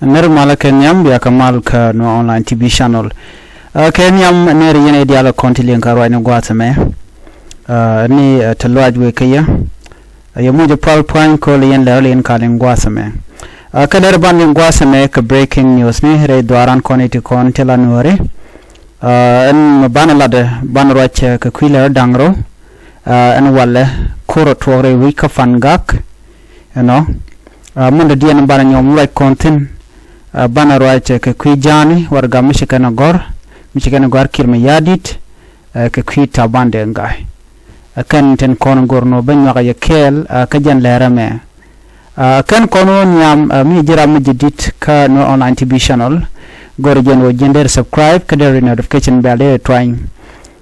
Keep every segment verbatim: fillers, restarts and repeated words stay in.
Nɛr malä kɛ nhiam bia kɛ mal kä Nuer Online T V channel. Ɛ, kɛ nhiam nɛr yɛn ɛ diaal kɔn ti liŋ kä ruacni gua̱a̱th ɛmɛ. Ɛ, ni, ɛ, te luac wek kä yɛ. Ɛ, yɛ muc ɛ pal pua̱ny ko̱l yɛn lɛr liŋ ka liŋ gua̱a̱th ɛmɛ. Ɛ, kä lɛr ban liŋ gua̱a̱th ɛmɛ kɛ breaking news ni rɛy dhuaaran kɔn iti kɔn ti la nuɔri. Ɛ, ɛn mɛ banɛ latdɛ banɛ ruac kɛ kui̱ lɛr da̱ŋ rɛw. Ɛ, ɛn walɛ ko̱r ɛ tuɔɔk rɛy wi̱c kä Pangak. Ɛnɔ. Ɛ, mun dɔ̱diɛn banɛ nyɔm ruac kɔn thi̱n. Ɛ, banɛ ruac kɛ kui̱ ja̱a̱ni warɛgak mi ci kɛn ɛ gɔ̱r, mi ci kɛn ɛ gɔ̱r Kiir Mayardit, ɛ, kɛ kui̱ Taban Deng Gai. Ɛ, kɛn tin kɔn go̱r nɔ bä nyuak ɛ yɛ kɛɛl, ɛ, kä jɛn lɛr ɛmɛ. Ɛ, kɛn kɔn wä nhiam, ɛ, mi ji̱ ram mi ji̱ di̱t kä Nuer Online T V channel. Go̱r jɛn wä ji̱n dee subscribe kä dee ri notification bell dee tuany.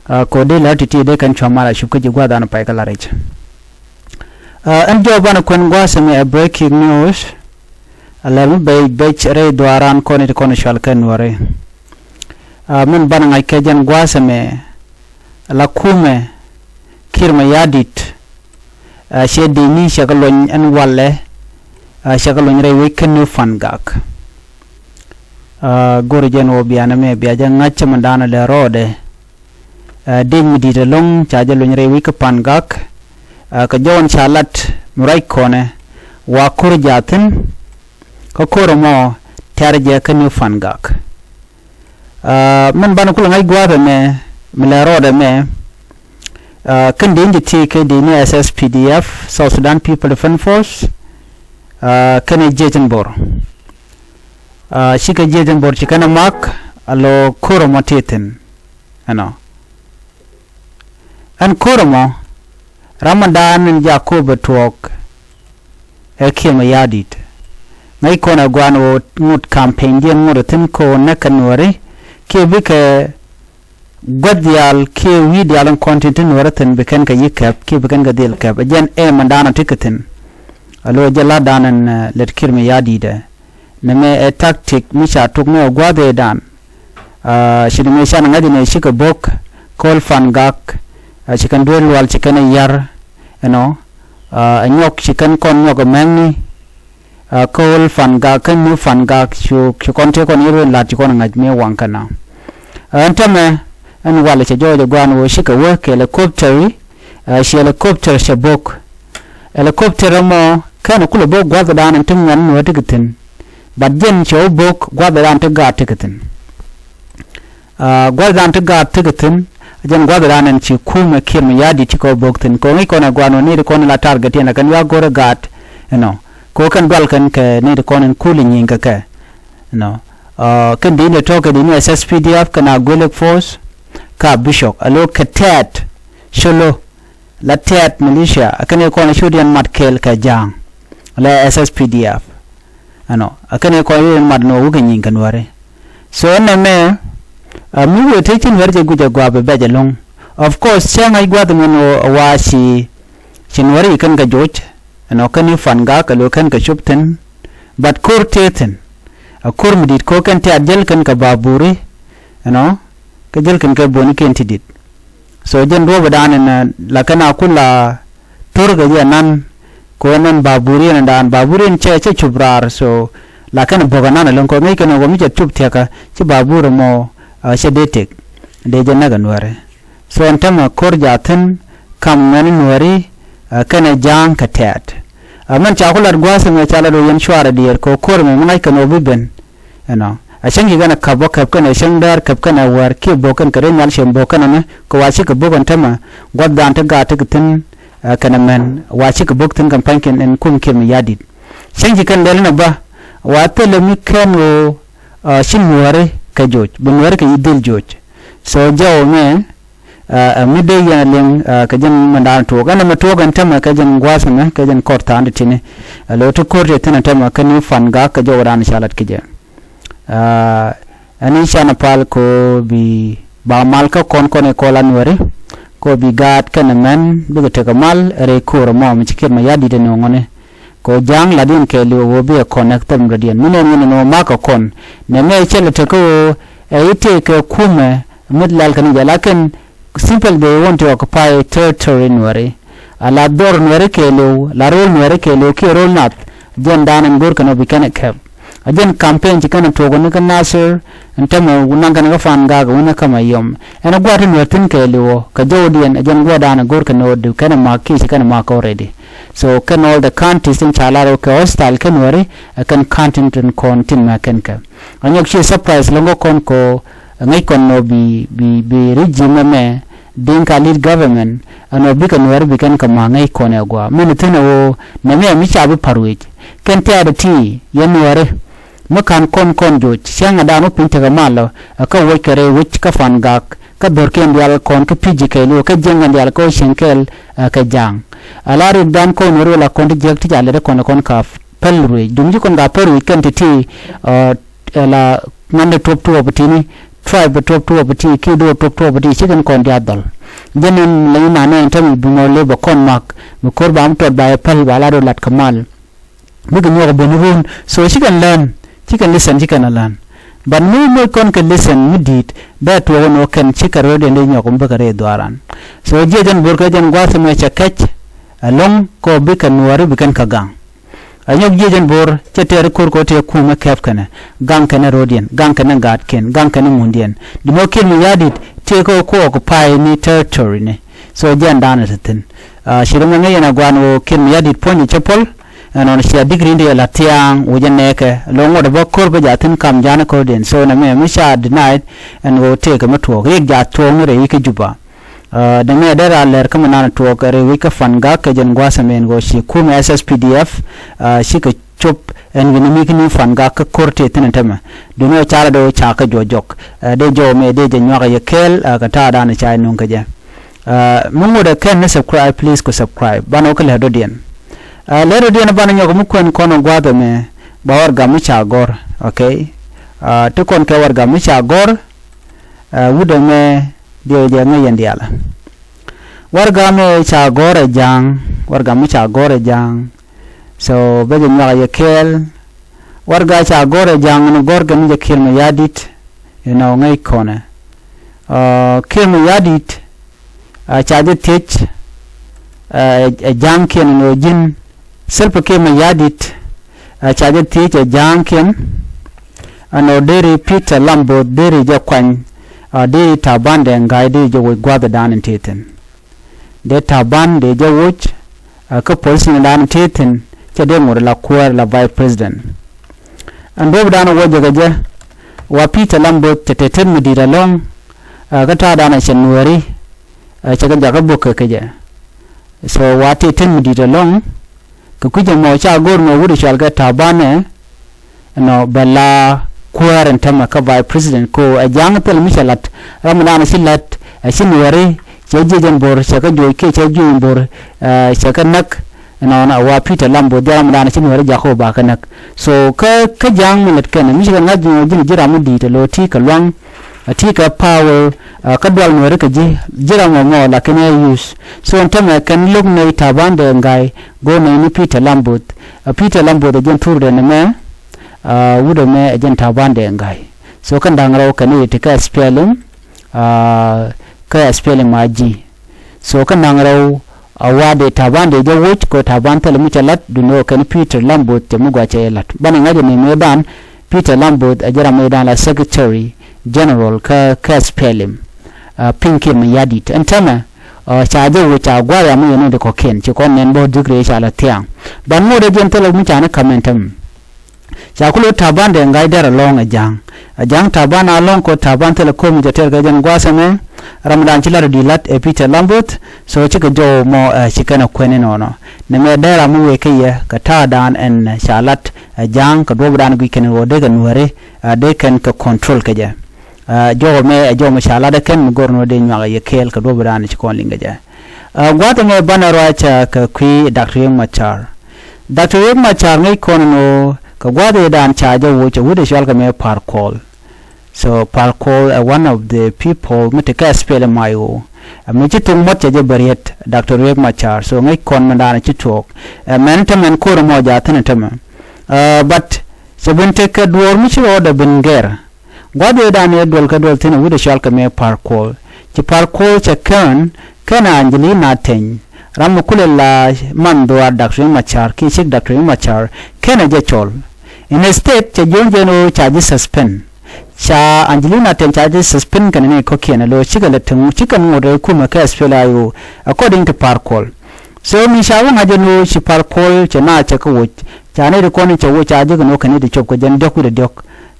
Ɛ, kɛ wä dee lɛr ti̱ti̱ dee kɛn cua mal a cup kä ji̱ gua̱a̱th an pay kä la rɛc. Ɛ, ɛn jɔw banɛ kuɛn gua̱a̱th ɛmɛ ɛ breaking news. Ɛ lɛr mi bɛc bɛc rɛy dhuaaran kɔn iti kɔn cual kɛ nuɔri. Ɛ, min banɛ ŋa̱c kɛ jɛn gua̱a̱th ɛmɛ la kumɛ Kiir Mayardit. Ɛ, ciɛ dini ciɛ kɛ luɔny ɛn walɛ. Ɛ, ciɛ kɛ luɔny rɛy wec kä ni Pangak. Ɛ, go̱r jɛn wä bianɛ mɛ bia jɛ ŋa̱c cɛ mi da̱a̱n lɛ rɔɔdɛ. Ɛ, dec mi di̱i̱t ɛlɔ̱ŋ ca jɛ luny rɛy wi̱c kä Pangak. Ɛ, kɛ jɔwän ca lat mi ruac kɔnɛ wa ko̱r jaathin. Kä ko̱r ɛmɔ tɛ̈r jɛ kä ni Pangak. Ɛ, min banɛ kulɛ ŋa̱c gua̱a̱th ɛmɛ mi lɛ rɔɔdɛ mɛ. Ɛ, kɛn dec in ti ti kɛ dec ni S S P D F, South Sudan People Defense Force. Ɛ, kɛn jiec in Bor. Ɛ, cikɛ jiec in Bor ci kɛn ɛ mak a lɔ ko̱r ɛmɔ ti thi̱n. Ɛnɔ. Ɛn ko̱r ɛmɔ ram mi da̱a̱n in jak ko̱r bɛ tuɔɔk ɛ Kiir Mayardit. Ŋäc kɔn ɛ gua̱a̱n ɣöö ŋot campaign diɛn ŋot ɛ thi̱n ko̱r näk kɛ nuɔri kiɛ bikɛ gua̱th diaal kiɛ wi̱i̱ diaal in kɔn tin ti nuɔri thi̱n bi kɛn kɛ yi̱ kɛp kiɛ bi kɛn kɛ dhil kɛp. Ɛ jɛn ɛ mi da̱a̱n ɔ ti kɛ thi̱n. A lo̱ jɛ la̱t da̱a̱n in, ɛ, lät Kiir Mayardit ɛ. Nɛmɛ ɛ tactic mi ca tok ni ɛ gua̱a̱th ëëdan. Ɛ, ci nɛmɛ can ŋa̱c ni cikɛ bo̱k ko̱l Pangak. Ɛ, ci kɛn duel lual ci kɛn ɛ yar, you know. Ɛ, ɛ nyɔk ci kɛn kɔn nyɔk ɛ mɛŋni. Ɛ, ko̱l Pangak kɛn ni Pangak cu, ci kɔn tëë kɔn yir wen la̱t ci kɔn ɛ ŋa̱c mi waŋ kɛn na. Ɛ, ɛn tämɛ ɛn walɛ cɛ jɔɔc ɛ gua̱a̱n ɣöö cikɛ wä kɛ helicopter. Ɛ, ci helicopter cɛ bo̱k. Helicopter ɛmɔ kɛn kulɛ bo̱k gua̱thdan in ti ŋuɛn nuɔ̱ɔ̱r ti kɛ thi̱n. But jɛn cɛ wä bo̱k gua̱thdan ti gaat ti kɛ thi̱n. Ɛ, gua̱thdan ti gaat ti kɛ thi̱n. Jɛn gua̱thdan in ci kumɛ Kiir Mayardit ti kɛ wä bo̱k thi̱n. Kɛ ŋi̱c kɔn ɛ gua̱n wä ni ti kɔn in la target yɛn ɛ kɛn ya go̱r ɛ gaat, you know. Kɛ wä kɛn dual kɛn kɛ ni ti kɔn in kul in nyi̱i̱ŋ kɛ kɛ, you know. Ɛ, kɛn di̱i̱n ɛ tɔ̱ kɛ di̱i̱n S S P D F kɛn a Agwelek Force. Ka Bishop a lo̱ kɛ tɛɛt colo. La tɛɛt militia a kɛn kɛ kɔn a cot yɛn mat kɛɛl kɛ ja̱a̱ŋ. La S S P D F. Ɛnɔ a kɛn kɛ kɔn yɛn mat nɔ wä kɛ nyi̱i̱ŋ kɛ nuɔri. So ɛn nɛmɛ, ɛ, mi wëë te ci nuɛr jɛ guic ɛ gua̱a̱p ɛ bɛc ɛlɔ̱ŋ. Of course cä ŋa̱c gua̱a̱th min ɣöö ɛ wa ci, ci nuɛr yi kɛn kɛ joc. Ɛnɔ kɛn i̱ Pangak kɛ lo̱ kɛn kɛ cop thi̱n. But ko̱r tëë thi̱n. Ɛ ko̱r mi di̱t ko̱ kɛn tɛ̈t jäl kɛn kɛ baburi. Ɛnɔ kɛ jäl kɛn kɛ bonikiɛn ti di̱t. So jɛn duɔ̱ɔ̱pidan ɛn, ɛ, la kɛn a kula to̱r kɛ jɛ nan. Kɛ ɣöö nan baburiɛn ɛn daan baburiɛn cɛ, cɛ cup raar. So la kɛn a bo̱k ɛnan ɛlɔ̱ŋ kɛ ɣöö ŋäc kɛn ɛ ɣöö mi cɛ cup thia̱kä ci babur ɛmɔ, ɛ, cɛ dee tëk. Dee jɛ näk ɛ nuääri. So ɛn tämɛ ko̱r jaathin kam ŋuɛ̈ni nuääri, ɛ, kɛnɛ ja̱a̱ŋ kɛ tɛ̈t. Ɛ, mɛn ca ku lat gua̱a̱th ɛmɛ ca lat ɣöö yɛn cuarɛ diɛɛr kɛ ɣöö ko̱r ɛmɛ mi ŋa̱c kɛn ɣöö bi ben. Ɛnɔ a cäŋ ci kɛn ɛ käp wä käp kɛn ɛ cäŋ däär käp kɛn ɛ wäär kiɛ bo̱k kɛn kɛ rɛy nhial cɛ bo̱k kɛn ɛmɛ kɛ wa cikɛ bo̱k ɛn tämɛ gua̱thdan ti gaat ti kɛ thi̱n. Ɛ, kɛn ɛ mɛn wa cikɛ bo̱k thi̱n kɛ pa̱nykiɛn ɛn kum Kiir Mayardit. Cäŋ ci kɛn lɛl ɛn ɛ bä wa thilɛ mi kɛn ɣöö, ɛ, ci nuääri kɛ joc bi nuääri kɛ yi dhil joc. So jɔw ɛmɛ, ɛ, ɛ mi dee yɛn a liŋ, ɛ, kɛ jɛn mɛndan tuɔɔk ɛn ɛmɛ tuɔɔk ɛn tämɛ kɛ jɛn gua̱a̱th ɛmɛ kɛ jɛn kɔr tha̱a̱ŋ ti ti̱ni. Ɛ, lo̱ ti ko̱r ti thi̱n ɛn tämɛ kɛ ni Pangak kɛ jɔwdan ca lat kɛ jɛ. Ɛ, ɛn i̱ canɛ pal kɛ ɣöö bi ba mal kä kɔn kɔn i̱ kɔl a nuääri. Kɛ ɣöö bi gaat kɛnɛ mɛn bikɛ tekɛ mal rɛy ko̱r ɛmɔ mi ci Kiir Mayardit ɛn ɣöö ŋɔni. Kɛ ɣöö ja̱a̱ŋ lat yɛn kɛɛliw ɣöö bi ɛ connect them rɔ̱diɛn mi nɛn ŋuni nɔ makä kɔn. Nɛmɛ cɛ lɛ tekɛ ɣöö ɛ i̱ tëëkɛ kumɛ mi lɛl kɛn i̱ jɛ la kɛn simple they want to occupy territory nuääri. A la dhɔr nuääri kɛɛliw la ro̱l nuääri kɛɛliw kiɛ ro̱l nath. Jɛn da̱a̱n ɛn go̱r kɛn ɔ bi kɛn ɛ kɛp. Ɛ jɛn campaign ci kɛn ɛ tuɔɔk ni kä Nasir, ɛn tämɛ naŋ kɛn kä Fangak wi̱n ɛ kä Mayom. Ɛn ɛ gua̱a̱th ti Nuäär thi̱n kɛɛliw ɔ, kɛ jɔwdiɛn ɛ jɛn gua̱a̱th dan ɛ go̱r kɛ no̱o̱di kɛn ɛ mak kiɛ ci kɛn ɛ mak kɛ already. So kɛn all the counties tin ca lar ɔ kɛ hostile kä Nuääri, ɛ kɛn county tin kɔn tin mɛ kɛn kɛ. Ɛ nyɔk ci surprise lɔ̱ŋ kä kɔn kɔ, ɛ ŋäc kɔn nɔ bi, bi, bi regime ɛmɛ, Dinka lead government, ɛn ɔ bikɛ Nuääri bi kɛn kɛ mak ŋäc kɔn ɛ gua̱a̱. Min thi̱n ɛ ɣöö nɛmɛ mi ca bi pa̱r wec. Kɛn tɛ̈t ɛ ti yɛn Nuääri. Mi ka̱n kɔn kɔn joc, cäŋ ɛ daan wä piny tekɛ mal ɔ, ɛ kä wuɔc kɛ rɛy wec kä Fangak, kä dhorkiɛn diaal kɔn kä pi̱c ji̱ kɛɛliw, kä jiɛŋkɛn diaal kä wä cieŋ kɛɛl, ɛ kɛ ja̱a̱ŋ. Ɛ la rik dan kɔn wä ri wä la kɔn ti jiäk ti ca lɛt kɔn kɔn ka päl ruëëc. Duŋ ji̱ kɔn ka päl ruëëc kɛn ti ti, ɛ, ɛ la ŋuandɛ tuɔp tuɔp ti ni, tribe tuɔp tuɔp ti, kiɛ duɔɔp tuɔp tuɔp ti, ci kɛn kɔn diaal dhɔl. Jɛn ɛn la inanɛ ɛn täämɛ bi mɔ lëë bɛ kɔn mak, bi ko̱r ba mi tɔt ba yɛ päl ba la rɔ lat kɛ mal. Bikɛ nyuɔk ben run. So ci kɛn learn, ci kɛn listen, ci kɛn a learn. But mi moc kɔn kɛ listen mi di̱i̱t, dee tuɔɔk ɛn ɣöö kɛn ci kɛ rɔ̱diɛn dee nyuɔk mi bikɛ rɛy dhuaaran. So jiɛ jɛn bo̱r kɛ jɛn gua̱a̱th ɛmɛ cɛ kɛc ɛlɔ̱ŋ kɔ bikɛ Nuääri bi kɛn kɛ gaŋ. Ɛ nyɔk jiɛ jɛn bo̱r cɛ tɛɛr ko̱r kɔ tëë kumɛ kɛp kɛnɛ, gaŋ kɛnɛ rɔ̱diɛn, gaŋ kɛnɛ gaatkiɛn, gaŋ kɛnɛ ŋundiɛn. Di mɔ Kiir Mayardit tëë kɔ kɔ occupy ni territory ni. So jɛn daanɛ ti thi̱n. Ah, ci rɔ ŋäc yɛn a gua̱a̱n ɣöö Kiir Mayardit puɔ̱ny cɛ pɔl, ɛnɔn cia di̱k ri̱n ti yɛ la thia̱a̱ŋ wä jɛ nɛɛkɛ, lo̱ŋ ŋuɔ̱t bä ko̱r bä jaathin kam ja̱a̱n ko̱rdiɛn. So nɛmɛ mi ca denied ɛn ɣöö tëëkɛ mi tuɔɔk. Riɛk jaat tuɔɔk ni rɛy kä Juba. Ah, nɛmɛ dee raal lɛr kä mi naan tuɔɔk rɛy wec kä Fangak kɛ jɛn gua̱a̱th ɛmɛ ɛn ɣöö ci kumɛ S S P D F, ah, cikɛ cop ɛn wi̱n mi kä ni Fangak kä ko̱r tëë thi̱n ɛn tämɛ. Duundɛ ɣöö ca la dee ɣöö ca kä juɔc jɔk. Ah, dee jɔw mɛ dee jɛ nyuak yɛ kɛɛl, ah, kɛ ta̱a̱ daanɛ ca yɛ nuŋ kä jɛ. Ah, mi ŋot ɛ kɛn ni subscribe, please ku subscribe. Banɛ wä kä lɛ dɔ̱diɛn. Ah, lɛ dɔ̱diɛn banɛ nyɔk mi kuɛn kɔn ɛ gua̱a̱th ɛmɛ ba warɛgak mi ca gɔ̱r. Okay. Ah, ti kɔn kɛ warɛgak mi ca gɔ̱r. Ah, wut ɛmɛ diɛ jɛ ŋäc yɛn diaal. Warɛgak mi ca gɔ̱r ɛ ja̱a̱ŋ, warɛgak mi ca gɔ̱r ɛ ja̱a̱ŋ. So bɛ jɛ nyuak yɛ kɛɛl. Warɛgak ca gɔ̱r ɛ ja̱a̱ŋ ni gɔ̱r kɛ mi jɛ Kiir Mayardit. Inɔ ŋäc kɔnɛ. Ah, Kiir Mayardit, ah, ca jɛ thiec, ah, ɛ, ɛ ja̱a̱ŋkiɛn ni ɣöö ji̱n Salva Kiir Mayardit, ah, ca jɛ thiec ɛ ja̱a̱ŋkiɛn. Ɛnɔ deri Peter Lamboth deri jɛ kuany, ah, deri Taban Deng Gai deri jɛ woc gua̱a̱th ɛ da̱a̱n in tëë thi̱n. Dee Taban dee jɛ woc, ah, kä position dan tëë thi̱n, cɛ dee ŋot la kuäär la vice president. Ɛn duɔ̱ɔ̱p dan wä jɛ kɛ jɛ, wa Peter Lamboth cɛ te tet mi di̱i̱t ɛlɔ̱ŋ, ah, kä ta̱a̱ dan cɛ Nuääri, ah, cɛ kɛ jakä bok kɛ kɛ jɛ. So wa te tet mi di̱i̱t ɛlɔ̱ŋ, kɛ kui̱c ɛmɔ ca go̱r nɔ wut ɛ cɔal kɛ Taban ɛ, ɛnɔ bɛ la kuäär ɛn tämɛ kä vice president ko ɛ ja̱a̱ŋ thil mi cɛ la̱t. Ram mi da̱a̱n ci la̱t ɛ ci Nuääri cɛ jiec ɛn bo̱r cɛ kä joc kiɛ cɛ juuc ɛn bo̱r, ɛ, cɛ kä näk. Ɛnɔ na wa Peter Lamboth jɛ ram mi da̱a̱n ci Nuääri jakä wä ba kä näk. So kä, kä ja̱a̱ŋ mi lät kɛn mi ci kɛ ŋa̱c ji̱n ji̱n ji̱ ram mi di̱i̱t ɛ lo̱ ti kɛ lua̱ŋ. A ti kɛ power, ah, kä dual Nuääri kɛ ji̱, ji̱ ram mɔ mɔ lakin ɛ use. So ɛn tämɛ kɛn lo̱k nɛy Taban Deng Gai, go̱o̱r nɛy ni Peter Lamboth. Ah, Peter Lamboth ɛ jɛn thurdɛ ni mɛ, ah, wut ɛmɛ ɛ jɛn Taban Deng Gai. So kɛn da̱ŋ rɛw kɛn i̱ ti kä S P L M, ah, kä S P L M I G. So kä naŋ rɛw a wa̱a̱ dee Taban dee jɛ woc kɛ Taban thilɛ mi cɛ la̱t duundɛ kɛn Peter Lamboth cɛ mi gɔaa cɛ jɛ la̱t. Banɛ ŋa̱c ɛ ni mëëdan Peter Lamboth ɛ jɛ ram mëëdan la Secretary General kä, kä S P L M. Ah, piny Kiir Mayardit ɛn tämɛ, ah, ca jɛ woc ca gua̱a̱th ya mi yɛn ni di kɔ̱kiɛn ci kɔn nɛn bä dhuk rɛy ca la thia̱a̱ŋ. Ban ŋot ɛ jɛn thilɛ mi ca ni ka̱m ɛn tämɛ. Ca kulɛ Taban dee ŋa̱c dɛr alɔ̱ŋ ɛ ja̱a̱ŋ. Ɛ ja̱a̱ŋ Taban alɔ̱ŋ kɔ Taban thilɛ ko̱m jɛ tɛr kɛ jɛn gua̱a̱th ɛmɛ. Ram dan ci lat ɛ di lat ɛ Peter Lamboth. So cikɛ jɔw mɔ, eh, ci kɛn ɛ kuɛn inɔnɔ. Nɛmɛ dee ram mi wëë kä yɛ kɛ ta̱a̱ dan ɛn ca lat ɛ ja̱a̱ŋ kɛ duɔ̱p dan guic kɛn ɣöö dee kɛ Nuääri, eh, dee kɛn kɛ control kɛ jɛ. Eh, jɔw mɛ ɛ jɔw mɛ ca lat ɛ kɛn mi go̱r nɔ dee nyuak ɛ yɛ kɛɛl kɛ duɔ̱p dan ci kɔn liŋ kɛ jɛ. Ah, gua̱a̱th ɛmɛ banɛ ruac, ah, kɛ kui̱ Doctor Riek Machar. Doctor Riek Machar ŋäc kɔn ɛn ɣöö kɛ gua̱a̱th ëëdan ca jɛ woc ɛ wut ɛ cɔal kɛ mɛ Par Kuol. So Par Kuol ɛ one of the people mi te kɛ S P L M I O. Ɛ mi ci thok muɔt cɛ jɛ bɛ riet Doctor Riek Machar. So ŋäc kɔn mɛn daanɛ ci tuɔɔk. Ɛ mɛn te mɛn ko̱r ɛmɔ jaathin ɛ te mɛ. Ah, but cɛ ben tekɛ duɔ̱ɔ̱r mi ci rɔɔdɛ ben gɛr. Gua̱th ëëdan ëë duɔl kä duɔl thi̱n ɛ wut ɛ cɔal kɛ mëë Par Kuol. Ci Par Kuol cɛ kään kɛnɛ Angelina Teny. Ram mi kulɛ la man dhuaar Doctor Riek Machar kiɛ cik Doctor Riek Machar kɛnɛ jɛ cɔl. Instead cɛ jiɔn jɛn ɣöö ca ji̱ suspend. Ca Angelina Teny ca ji̱ suspend kɛnɛ ni kɔ̱kiɛn ɛ lo̱ cikɛ lɛ te ŋu, cikɛ ŋot rɛy kumɛ kɛ S P L A I O, according to Par Kuol. So mi ca wä ŋa̱c jɛn ɣöö ci Par Kuol cɛ naath cɛ kɛ woc. Ca nɛy ti kɔn cɛ woc ca ji̱ kɛ ni wä kɛ nɛy ti cop kɛ jɛn diɔ̱k wi̱cdɛ diɔ̱k.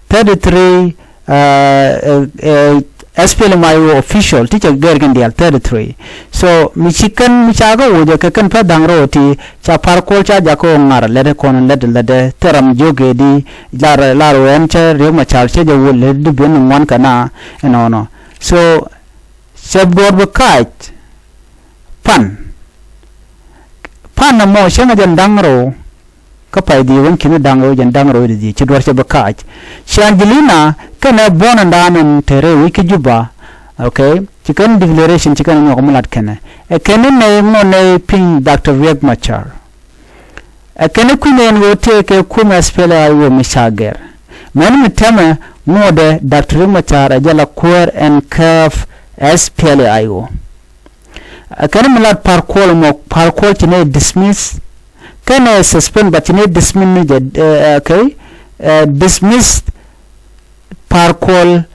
Thirty three, uh, uh, uh, S P L M I O official ti cɛ gɛr kɛn diaal thirty three. So mi ci kɛn mi ca kɛ woc ɛ kɛ kɛn pɛ da̱ŋ rɛw ti ca Par Kuol ca jakä ɣöö ŋa̱r lɛt kɔn lɛt lɛt thil ram jiök ëë di lar lar ɣöö ɛn cä Riek Machar cä jɛ woc lɛt di biɛn ni ŋuan kɛ na ɛnɔnɔ. So cɛ duɔ̱ɔ̱r bi kaac pan. Pan ɛmɔ cäŋ ɛ jɛn da̱ŋ rɛw. Kä pay dhieec wän ki̱ni da̱ŋ rɛw jɛn da̱ŋ rɛw i̱ dhieec ci duɔ̱ɔ̱r cɛ bi kaac. Ci Angelina kɛnɛ buɔ̱nädan ɛn te rɛy wec kä Juba. Okay, ci kɛn declaration ci kɛn nyuɔk mi lat kɛnɛ ɛ kɛn ni nɛy ŋuɔ̱t nɛy piny Doctor Riek Machar. Ɛ kɛn ni kui̱n ɛn ɣöö tëëkɛ kumɛ S P L A I O mi ca gɛr. Mɛn mi tɛmɛ ŋuɔ̱tdɛ Doctor Riek Machar ɛ jɛ la kuäär ɛn kääp S P L A I O. Ɛ kɛn mi lat Par Kuol mɔ, Par Kuol ci nɛ dismiss. Kɛn ɛ suspend, but ci nɛ dismiss ni jɛ, eh, okay. Eh, dismiss Par Kuol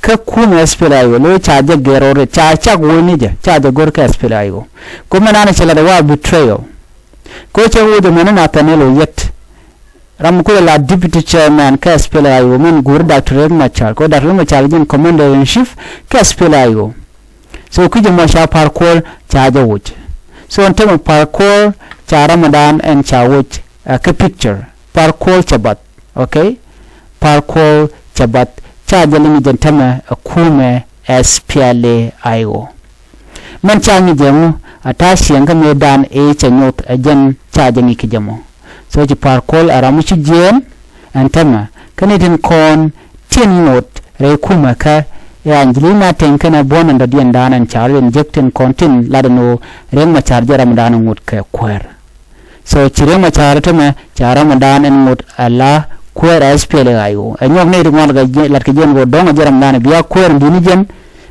kä kumɛ S P L A I O. Lo̱ ca jɛ gɛr ɔ ri, ca cak woc ni jɛ, ca jɛ go̱r kä S P L A I O. Kumɛ nan ci lat ɛ wa betrayal. Ko cɛ woc ɛ mɛn ni Nathaniel Oyet. Ram mi kulɛ la deputy chairman kä S P L A I O min guur Doctor Riek Machar. Ko Doctor Riek Machar jɛn commander in chief kä S P L A I O. So kui̱c ɛmɔ ca Par Kuol ca jɛ woc. So ɛn tämɛ Par Kuol ca Ramadan ɛn ca woc, uh, kä picture. Par Kuol cɛ bath. Okay? Par Kuol cɛ bath ca jɛ liŋ jɛn tämɛ ɛ kumɛ S P L A I O. Mɛn ca ŋi̱c jɛ ŋu a ta̱a̱ ciɛŋ kä mëëdan ëë cɛ nyoth ɛ jɛn ca jɛ ŋi̱c kɛ jɛ mɔ. So ci Par Kuol ɛ ram mi ci jiɛɛn ɛn tämɛ kä ni tin kɔn tin ŋot rɛy kumɛ kä ɛ Angelina Teny kɛnɛ buɔ̱n ɛn dɔ̱diɛn dan ɛn ca rɔ in jek tin kɔn tin lat ɛn ɣöö Riek Machar jɛ Ramadan ŋot kɛ kuäär. So ci Riek Machar tämɛ ca Ramadan ɛn ŋot ala kuäär S P L A I O. Ɛ nyuɔk nɛy ti ŋuan kɛ lat kɛ jɛn ɣöö dɔ̱ŋ ɛ jɛ Ramadan bia kuäär in di̱t ni jɛn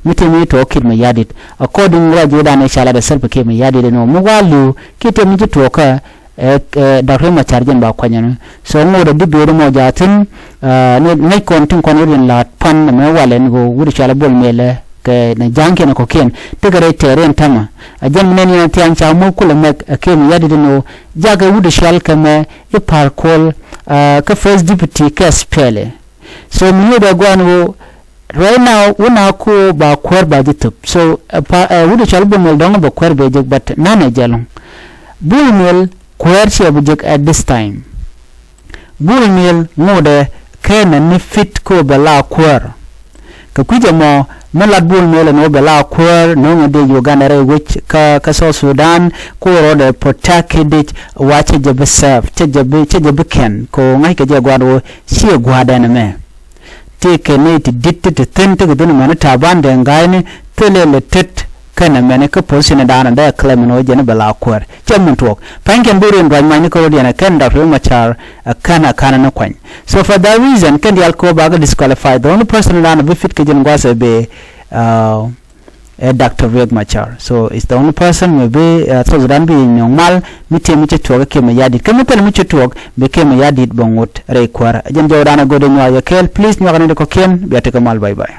mi tëë mi tuɔɔk Kiir Mayardit. According ruac ji̱ dan ɛ ca lat ɛ Salva Kiir Mayardit ɛn ɣöö mi wa li̱w kiɛ tëë mi ci tuɔɔkä ɛ, ɛ, Doctor Riek Machar jɛn ba kuany ɛn. So ŋot ɛ di dueeri mɔ jaathin, ɛ, ni ŋäc kɔn tin kɔn wä riɛn la̱a̱t pan ɛmɛ walɛ ni ɣöö wut cɔal ɛ Bol Mel ɛ kɛ nɛ ja̱a̱ŋkiɛn ɛ kɔ̱kiɛn tekɛ rɛy tɛɛr ɛn tämɛ. Ɛ jɛn mi nɛn yɛn thia̱a̱ŋ ca mo̱o̱k kulɛ mɛk ɛ Kiir Mayardit ɛn ɣöö jakɛ wut cɔal kɛ mɛ i̱ Par Kuol, ɛ, kä first deputy kɛ S P L A. So mi ni dee gua̱a̱n ɣöö right now wun a ko ba kuäär ba ji̱ thöp. So, ɛ, pa, ɛ, wut cɔal Bol Mel dɔ̱ŋ bɛ kuäär bɛ jek, but nanɛ jɛ ɛlɔ̱ŋ. Bol Mel kuäär ciɛ bi jek at this time. Bol Mel ŋotdɛ kɛnɛ ni fit ko bɛ la kuäär. Kɛ kui̱c ɛmɔ mi lat Bol Mel ɛn ɣöö bɛ la kuäär no̱o̱ŋɛ dee Uganda rɛy wec kä, kä South Sudan ko rɔɔdɛ protect kɛ dec wa cɛ jɛ bi serve, cɛ jɛ bi, cɛ jɛ bi kɛn ko ŋa̱ckɛ jɛ gua̱a̱r ɣöö ciɛ gua̱a̱r dɛn ɛmɛ. Tëëkɛ nɛy ti di̱t ti ti thi̱n ti kɛ dhun mɛn Taban Deng Gai ni thilɛ lɛ tet kɛnɛ mɛn kä position dan dee claim ni wä jɛn bɛ la kuäär. Cɛ min tuɔɔk. Pa̱nykiɛn bi rin ruac mac ni kä rot yɛn ɛ kɛn Doctor Riek Machar ɛ kän ɛ kän ni kuany. So for that reason kɛn diaal kɛ wä bakɛ disqualify. The only person dan bi fit kɛ jɛn gua̱a̱th ɛ bɛ, uh, ɛ Doctor Riek Machar. So it's the only person mi bi, uh, South Sudan bi nyɔk mal mi tëë mi ci tuɔɔk ɛ Kiir Mayardit. Kä mi thil mi ci tuɔɔk bi Kiir Mayardit bɛ ŋot rɛy kuäär. Jɛn jɔwdan ɛ go̱o̱dɛ nyuak yɛ kɛɛl. Please nyuak ni di kɔ̱kiɛn bia tekɛ mal. Bye bye.